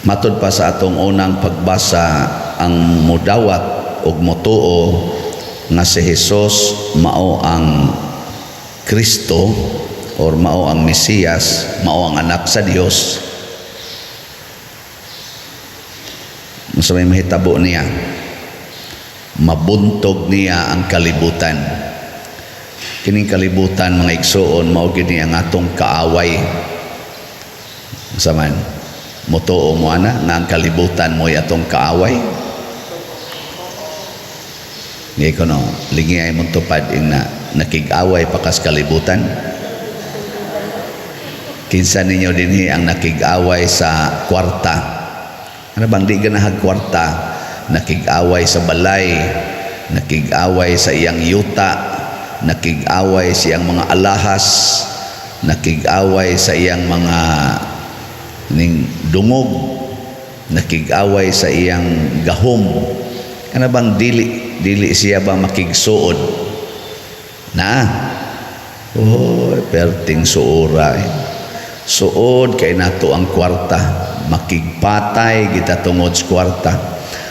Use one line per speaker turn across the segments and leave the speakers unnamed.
Matod pa sa atong unang pagbasa, ang mudawat og motuo nga si Jesus mao ang Kristo or mao ang Mesiyas, mao ang anak sa Dios, unsa may mahitabo niya? Mabuntog niya ang kalibutan. Kining kalibutan, mga igsuon, mao gid ni ang atong kaaway. Unsa man, motuo mo ana nga ang kalibutan mo'y atong kaaway? Ngay ko no, lingi ay mong tupad ing na nakig-away pa kas kalibutan. Kinsa ninyo dinhi ang nakig-away sa kwarta? Ano bang di ganahag kwarta? Nakig-away sa balay, nakig-away sa iyang yuta, nakig-away sa iyang mga alahas, nakig-away sa iyang mga ning dungog, nakig-away sa iyang gahom. Kana bang dili dili siya ba makigsuod na? Oh, perting suora eh. Suod kay nato ang kwarta, makigpatay kita tungod sa kwarta.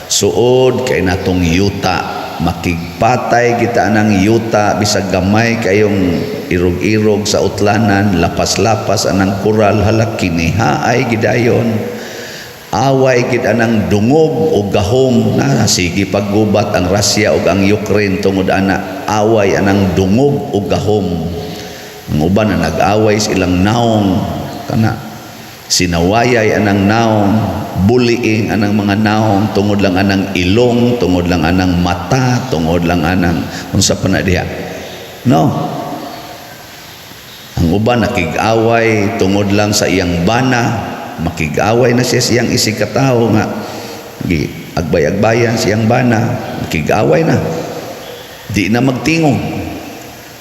Suod kay natong yuta, makigpatay kita anang yuta, bisag gamay kayong irog-irog sa utlanan, lapas-lapas anang kural, hala, kinihaay gidayon. Away gid anang dungog o gahom na. Sige paggubat ang Russia ug ang Ukraine tungod ana, away anang dungog o gahom. Ang uban na nag-away sa ilang naong, kana sinawayay anang naong, bullying anang mga naong tungod lang anang ilong, tungod lang anang mata, tungod lang anang unsa pa na diha, no? Ang uban nakig-away tungod lang sa iyang bana, makig-away na siya siyang isig katawo nga gi agbay-agbayan siyang bana, makig-away na, di na magtingog.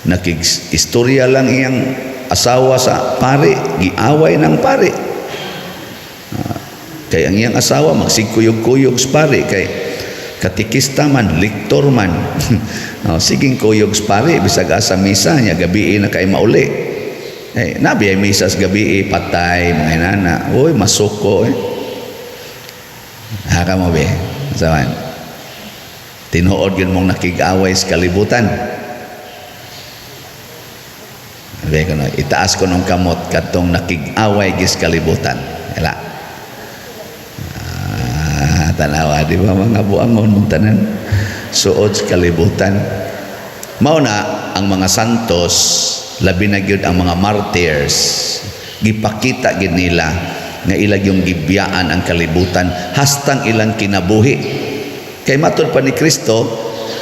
Nakig istorya lang iyang asawa sa pare, giaway ng pare. Kay ang iyang asawa magsigkuyog-kuyog sa pare kay katikista man, lektor man. Oh, siging kuyog sa pare bisag asa misa niya, gabi na kay mauli. Eh, nabi ay misa sa gabi, patay, mga inana. Uy, masuko eh. Haka mo be? Saman. Tinuod yun mong nakig-away sa kalibutan. Sabi ko no, itaas ko nung kamot katong nakig-away gis kalibutan. Ela. Ah, tanawa, di ba mga buangon mong tanan? Suod sa kalibutan. Mao na ang mga santos, labi na gyud ang mga martyrs, gipakita gid nila nga ilag yung gibiyaan ang kalibutan hastang ilang kinabuhi. Kay matod pa ni Kristo,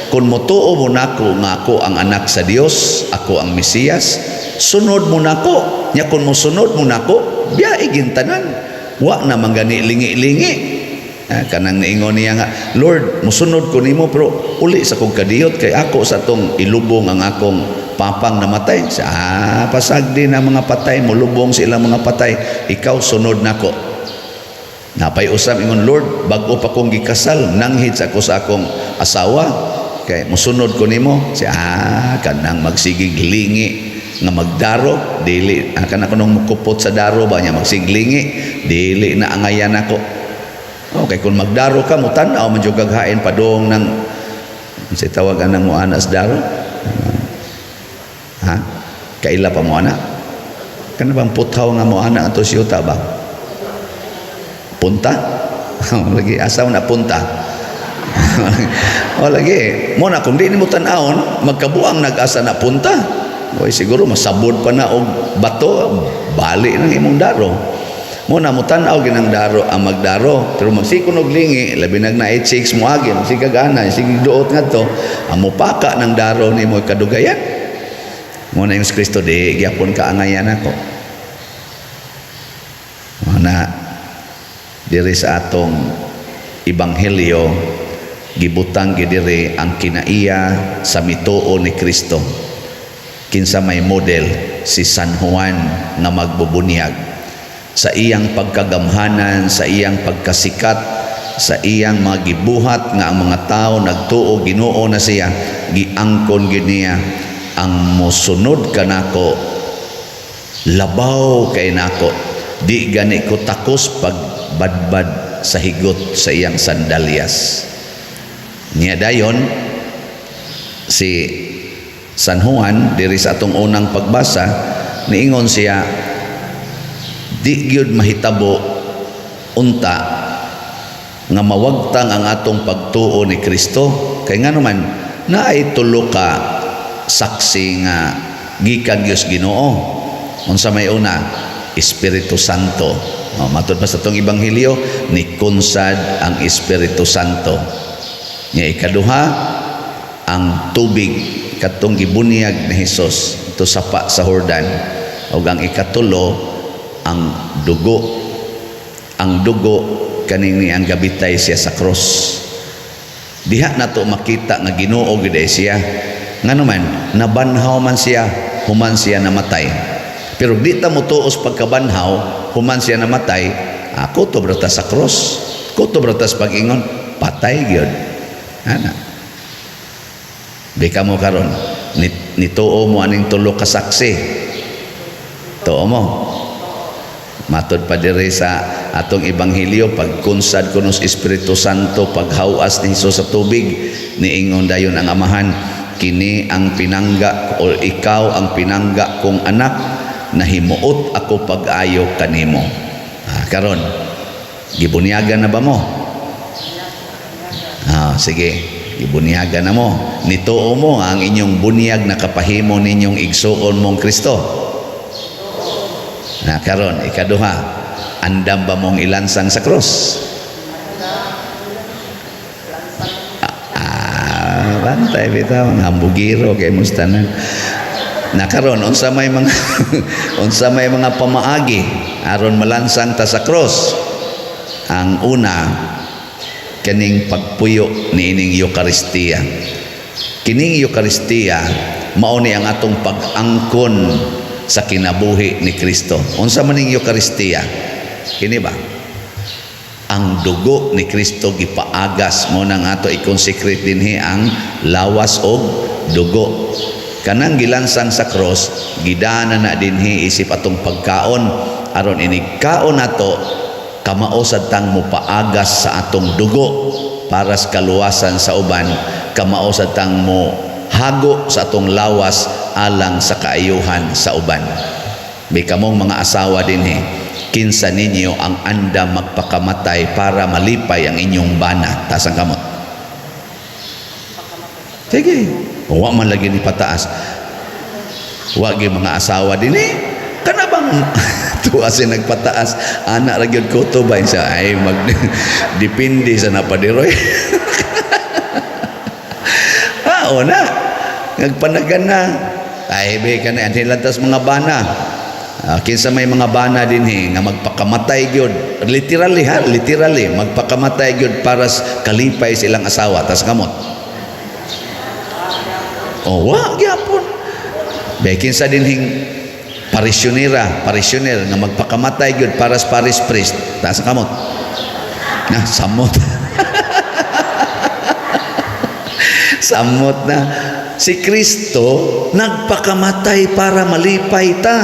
kung motuo mo nako nga ako ang anak sa Dios, ako ang Mesiyas, sunod mo nako. Nya kung mosunod mo nako, biyae tanan. Wa na man gani lingi-lingi. Ah, kanang niingon niya nga, "Lord, musunod ko nimo pero uli sa kong kadiyot kay ako sa tong ilubong ang akong papang namatay." Sa pasagdi na mga patay, mulubong sa ilang mga patay, ikaw sunod nako. Napay usab ingon, "Lord, bag-o pa kong gikasal, nanghid sa ako sa akong asawa, kay musunod ko nimo." Si kanang magsigig lingi nga magdaro, dili kana kunong mukupot sa daro ba niya, magsiglingi, dili na angayan ako. Okay, kung magdaro ka, mutan-aw man jud kag hain padung ng si tawag anang mo anas daro. Ha? Kaila pa mo ana? Kana bang puthaw nga mo ana ato siyuta ba? Punta? Lagi asa na punta? O lagi, mo na kung di nimo tan-awon, magkabuang nag-asa na punta. Oy, siguro masabod pa na og bato, bali nang imong daro. Mo na mutan-aw ginang daro ang magdaro, pero magsikon og lingi, labi nag na 86 mo agi, magsigag ana, sige duot ngadto, ang mupaka ng daro nimo kadugayan. Mo na yung Kristo, di gyapon ka angayan ako. Mo na diri sa atong ebanghelyo, gibutang gidiri ang kinaiya sa mituo ni Kristo. Kinsa may model? Si San Juan nga magbubunyag. Sa iyang pagkagamhanan, sa iyang pagkasikat, sa iyang mga gibuhat nga ang mga tao nagtuo Ginoo na siya, giangkon gid niya ang mosunod kanako labaw kay nako, di gani ko takos pagbadbad. sa higot sa iyang sandalyas. Niya dayon si San Juan diri sa atong unang pagbasa, niingon siya, di gyud mahitabo unta nga mawagtang ang atong pagtuo ni Kristo, kay ngano man naay tulo ka saksi nga gikan Dios Ginoo. Unsa may una? Espiritu Santo. Oh, matud pa sa atong ebanghelyo, nikunsad ang Espiritu Santo. Nya ikaduha, ang tubig katong gibunyag ni Hesus ito sapa sa Jordan, ug ang ikatulo, ang dugo. Ang dugo kaning ang gabitay siya sa cross. Diha nato makita nga Ginoo gid ay siya, ngano man nabanhaw man siya human siya namatay. Pero di ta motuos pagkabanhaw human siya namatay, ako to brata sa cross, kutob ra ta sa pag-ingon patay gyud ana. Bika mo karon, nituo mo aning tulo ka saksi? Tuo mo? Matod pa diri sa atong ebanghelyo, pagkunsad kuno sa Espiritu Santo, paghawas ni Hesus sa tubig, niingon dayon ang Amahan, "Kini ang pinangga o ikaw ang pinangga kong anak, nahimuot ako pag-ayo kanimo." Ah, karon gibunyagan na ba mo? Ah, sige, gibunyagan na mo. Nituo mo ang inyong bunyag nakapahimo ninyong igsuon mong Kristo? Na karon, ikaduha, andam ba mong ilansang sa krus? Ah, bantay bitaw, hambugiro kay mustanan. Na karon, unsa may mga pamaagi aron malansang ta sa cross? Ang una, kaning pagpuyo niining Eukaristiya. Kining Eukaristiya mao ni ang atong pag-angkon sa kinabuhi ni Kristo. Unsa man ning Eukaristiya? Kini ba? Ang dugo ni Kristo gipaagas mo nang ato i-consecrate dinhi ang lawas og dugo. Kanang gilansang sa cross, gidana na dinhi isip atong pagkaon, aron inig kaon nato kamao sad tang mopaagas sa atong dugo para sa kaluwasan sa uban, kamao sad tang mo hago sa atong lawas alang sa kaayuhan sa uban. May kamong mga asawa dinhi, kinsa ninyo ang andam magpakamatay para malipay ang inyong bana? Taas ang kamot. Sige, wa man lagi ni pataas. Wa gyud mga asawa dinhi. Kana bang tuwa si nagpataas ana ra gyud ko to ba siya ay mag depende sa napadiroy. Ah, o na. Nagpanagan na. Ay, be ka na lantas mga bana. Ah, kinsa may mga bana dinhi nga magpakamatay gyud? Literally ha, literally magpakamatay gyud para sa kalipay silang asawa. Tas kamot. Oh, wa gyapon. Be kinsa dinhing parisyonera, parisyoner nga magpakamatay gyud para sa parish priest? Taas ang kamot. Na, samot. Samot na. Si Kristo nagpakamatay para malipay ta.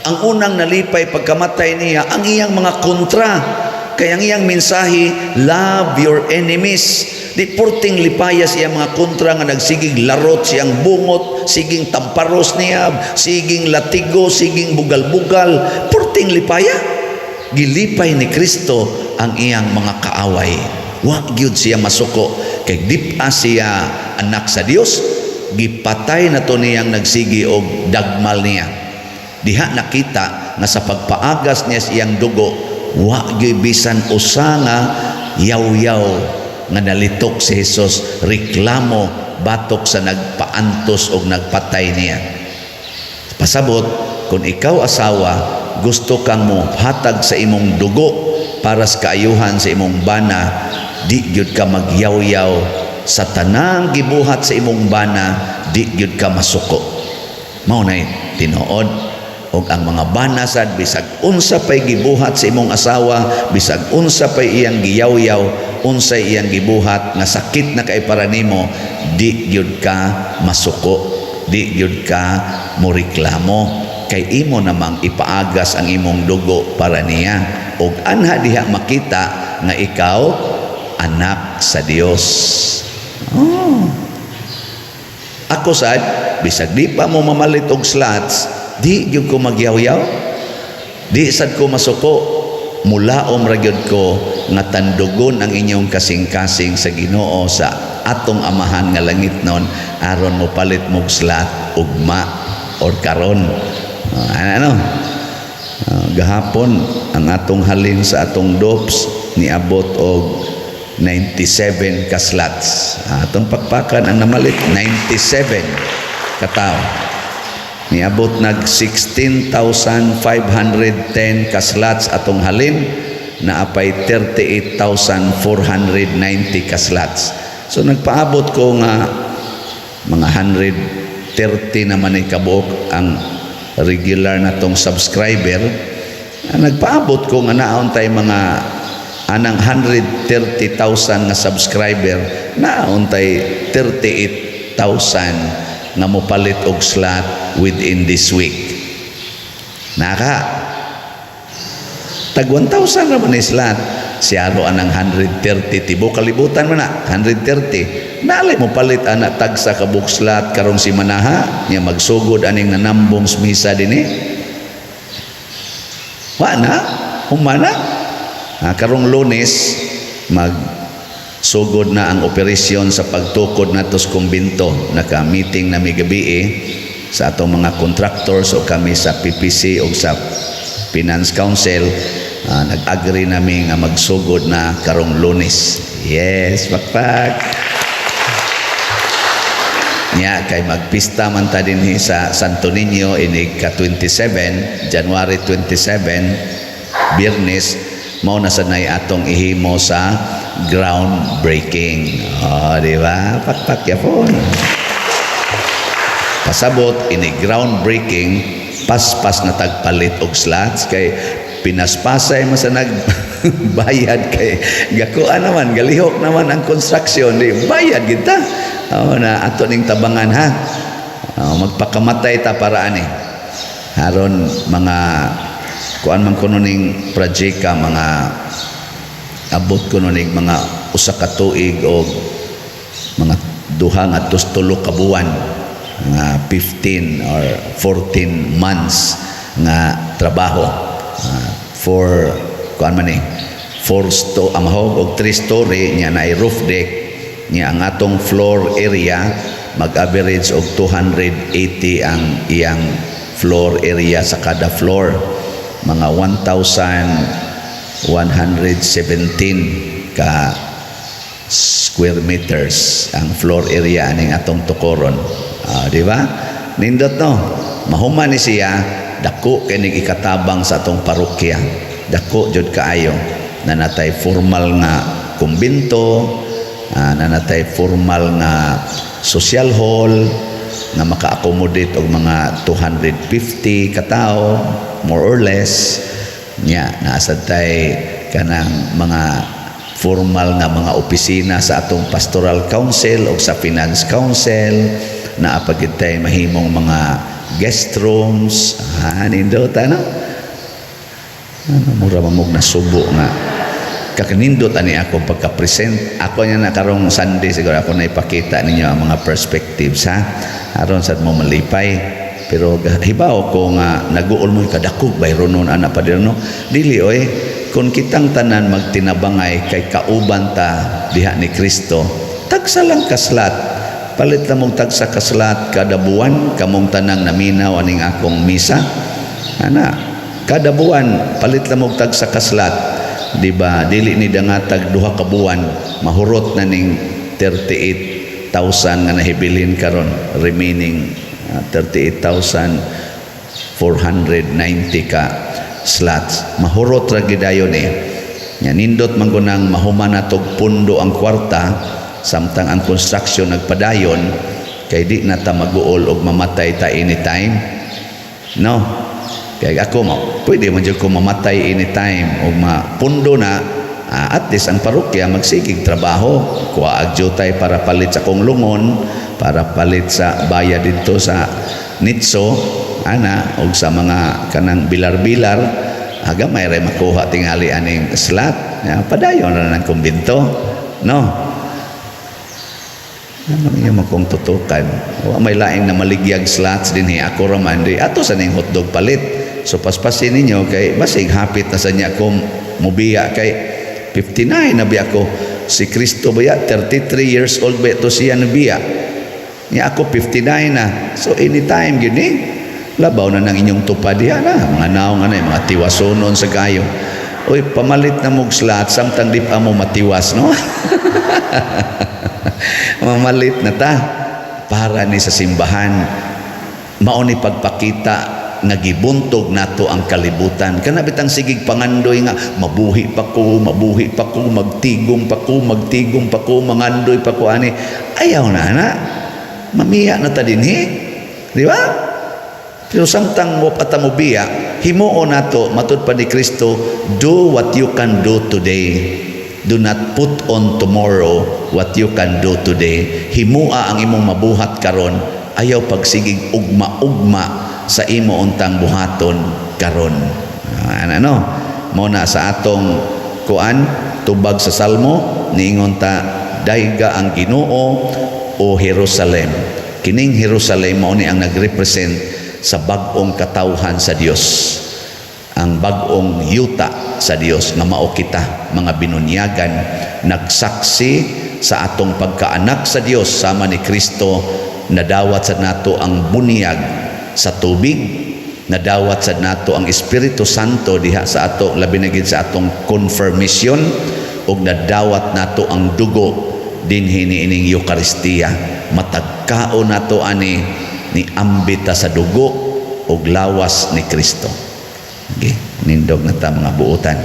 Ang unang nalipay pagkamatay niya, ang iyang mga kontra. Kaya ang iyang mensahe, "Love your enemies." Di purting lipayas iyang mga kontra nga nagsigig larot siyang bungot, siging tamparos niya, siging latigo, siging bugal-bugal. Purting lipaya. Gilipay ni Kristo ang iyang mga kaaway. Wa gyud siya masuko kay dip-a siya anak sa Dios, gipatay na to niyang nagsigi og dagmal niya. Diha nakita nga sa pagpaagas niya sa iyang dugo, wa gyud bisan usa nga yaw-yaw nga nalitok si Jesus reklamo batok sa nagpaantos og nagpatay niya. Pasabot, kung ikaw asawa, gusto kang mo hatag sa imong dugo para sa kaayuhan sa imong bana, di gyud ka magyawyaw sa tanang gibuhat sa imong bana, di gyud ka masuko. Mao nay tinuod. Og ang mga bana sad, bisag unsa pay gibuhat sa imong asawa, bisag unsa pay iyang giyawyaw, unsay iyang gibuhat nga sakit na kay para nimo, di gyud ka masuko, di gyud ka moreklamo. kay imo namang ipaagas ang imong dugo para niya, ug anha diha makita nga ikaw anak sa Dios. Oh. Ako sad, bisag di pa mo mamalit og slots, di gyud ko magyaw-yaw. Di sad ko masuko. Mulaom ra gyud ko nga tandugon ang inyong kasing-kasing sa Ginoo, sa atong Amahan nga langitnon, aron mo palit mog slot ugma or karon. Ano, ano? Gahapon ang atong halin sa atong DOPS niabot og 97 ka slots. Atong pakpakan ang namalit, 97 katawo. Niabot nag 16,510 ka slots atong halin, naapay 38,490 ka slots. So nagpaabot ko nga mga 130 naman ay kabuok ang regular na tong subscriber. Nagpaabot ko nga naon tay mga anang 130,000 nga subscriber, naon tay 38,000 nga mopalit og slot within this week. Naka tag 1,000 ra man ni slot. Siyaro anang 130, tibuok kalibutan man na 130. Naalay mo palit ana tagsa ka buok slot karong simanaha nya magsugod aning nanambong sa misa dinhi? Wa na, humana. Karong Lunes mag sugod na ang operasyon sa pagtukod nato sa kumbinto. Naka-meeting na mi gabi sa atong mga contractors o kami sa PPC o sa Finance Council. Nag-agree nami nga magsugod na karong Lunes. Yes, pakpak. Nya kay magpista man ta dinhi sa Santo Niño inig ka 27, January 27, Biyernes, mao na sanay atong ihimo sa groundbreaking. Oh, di ba? Pakpak yapon. Pasabot ini groundbreaking, paspas na tagpalit og slots kay pinaspasay man sa nagbayad kay gakuan naman, galihok naman ang construction, di bayad kita. Oh, na ato ning tabangan ha. Oh, magpakamatay ta para ani. Aron mga kuan man kuno ning project ka, mga abot kuno ning mga 1 ka tuig o mga 2 ngadto sa 3 ka buwan, mga 15 or 14 months nga trabaho. For kuan man ni, four sto amahog og three story nya, na roof deck nya. Ang atong floor area mag-average og 280 ang iyang floor area sa kada floor, mga 1,117 ka square meters ang floor area aning atong tukoron. Di ba? Nindot, no? Mahuman ni siya, dako kay ning ikatabang sa atong parokya. Dako jud kaayo. Nanatay formal nga kumbinto, nanatay formal nga social hall nga maka-accommodate og mga 250 katao more or less. Nya naasad tay kanang mga formal nga mga opisina sa atong pastoral council o sa finance council. Naa pa gyud tay mahimong mga guest rooms. Nindot ano, ano, mura mamog na subo nga kakanindot ani ako pagka-present ako niya na. Karong Sunday siguro ako na ipakita ninyo ang mga perspectives ha, aron sad mo malipay. Pero hibaw ko nga naguol mo kadakog bayronon ana pa no. Dili oy, kung kitang tanan magtinabangay kay kauban ta diha ni Kristo, tagsa lang ka slot, palit na mong tagsa ka slot kada buwan. Kamong tanang naminaw aning akong misa ana, kada buwan palit na mong tagsa ka slot, di ba? Dili ni dangatag 2 ka buwan, mahurot na ning 38,000 nga nahibilin karon, remaining 38,490 ka slots, mahurot ra gidayon eh. Nya nindot man kunang mahuman na tog pundo ang kwarta samtang ang construction nagpadayon, kay di na ta maguol og mamatay ta anytime, no? Kay ako mo pwede man jud ko mamatay anytime og mapundo na. At least ang parokya magsigig trabaho, kuha ag jutay para palit sa kong lungon, para palit sa bayad dito sa nitso. ana, og sa mga kanang bilar-bilar, aga may ray makuha tingali aning slot. Ya, padayon na ng kumbinto, no? Ano iyo makong tutukan? Wa may laing na maligyag slots dinhi, ako ra man di ato sa ning hotdog palit. So paspasin ninyo kay basig hapit na sa niya ko mubiya, kay 59 na biya ko. Si Kristo baya 33 years old ba ito siya nabiya. Nya ako 59 na. So anytime gyud ni labaw na ng inyong tupad diha na mga naong ano, mga tiwasonon sa kayo. Uy, pamalit na mog slot samtang di pa mo matiwas, no? Mamalit na ta para ni sa simbahan. Mao ni pagpakita nga gibuntog nato ang kalibutan. Kana bitang sigig pangandoy nga mabuhi pa ko, mabuhi pa ko, magtigom pa ko, magtigom pa ko, mangandoy pa ko ani. Ayaw na na. Mamiya na ta dinhi. Di ba? Pero samtang mo pa ta mobiya, himuon nato matud pa ni Kristo, "Do what you can do today. Do not put on tomorrow what you can do today." Himua ang imong mabuhat karon, ayaw pagsigig ugma-ugma sa imo untang buhaton karon. Ano, ano? Mo na sa atong kuan, tubag sa Salmo, niingon ta, "Dayga ang Ginoo, o Jerusalem." Kining Jerusalem mao ni ang nagrepresent sa bag-ong katawhan sa Dios. Ang bag-ong yuta sa Dios nga mao kita mga binunyagan, nagsaksi sa atong pagkaanak sa Dios sama ni Kristo. Nadawat sa nato ang bunyag sa tubig, nadawat sa nato ang Espiritu Santo diha sa ato, labi na gid sa atong confirmation, ug nadawat nato ang dugo dinhi niining Eukaristiya. Matag kaon nato ani, ni ambita sa dugo ug lawas ni Kristo. Okay, nindog na ta, mga buutan.